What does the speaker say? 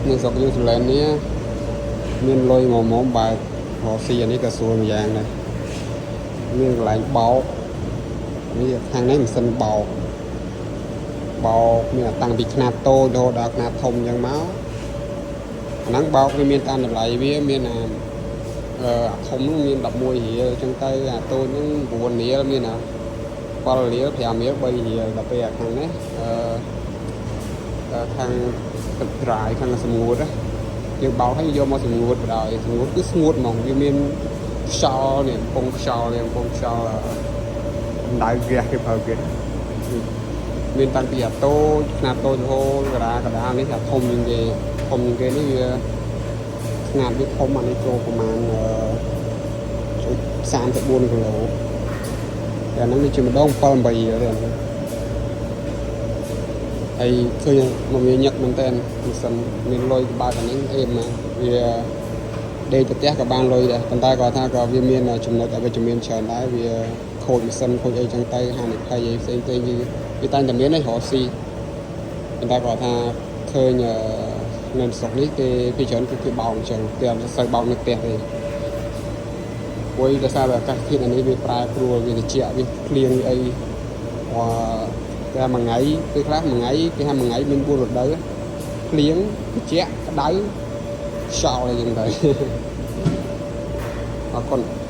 នៅស្រុកញូហ្សេឡង់នេះមានលុយមកមកបើករកស៊ីអានេះក៏ស្រួលម្យ៉ាងដែរមានកន្លែងបោកនេះខាងនេះម៉ាស៊ីនបោកបោកមានតាំងពីខ្នាតតូចរហូតដល់ខ្នាតធំអញ្ចឹងមកអាហ្នឹងបោកវាមានតាមតម្លៃវាមានអាអឺអាធំហ្នឹងមាន11រៀលអញ្ចឹងទៅអាតូចហ្នឹង9រៀលមានអា7រៀល5រៀល3រៀលដល់ពេលអាខាងនេះអឺខាងទឹក dry ខាងសម្ងួតណាយើងបោកឲ្យយកមកសម្ងួតបណ្ដោយសម្ងួតគឺស្ងួតហ្មងវាមានខ្យល់នេះកំពុងខ្យល់នេះកំពុងខ្យល់កម្ដៅហ្គាសគេប្រើហ្គាសមានតាំងពីអាតូចខ្នាតតូចរហូតកដាកដានេះថាធំជាងគេធំជាងគេនេះវាខ្នាតវាធំអានេះចូលប្រហែល 34គីឡូតែអាហ្នឹងនេះជាម្ដង7 8រៀលទេអាហ្នឹងហើយឃើញមកវាញឹកមែនតើម៉ាស៊ីនមានលុយបើកអាហ្នឹងអេមមកវាដេកទៅផ្ទះក៏បានលុយដែរប៉ុន្តែគាត់ថាក៏វាមានចំណុចអវិជ្ជមានច្រើនដែរវាខូចម៉ាស៊ីនខូចអីចឹងទៅហានិភ័យអីផ្សេងផ្សេងវាវាតែងតែមានឯងរកស៊ីប៉ុន្តែគាត់ថាឃើញនៅស្រុកនេះគេពីច្រើនគឺគេបោកអញ្ចឹងគេអត់សូវបោកនៅផ្ទះទេ ព្រោះដោយសារតែអាកាសធាតុអានេះវាប្រែប្រួលវាត្រជាក់វាភ្លៀងវាអីអឺតែមួយថ្ងៃពេលខ្លះមួយថ្ងៃគេថាមួយថ្ងៃមាន4រដូវភ្លៀងត្រជាក់ក្តៅខ្យល់អីចឹងទៅ អរគុណ។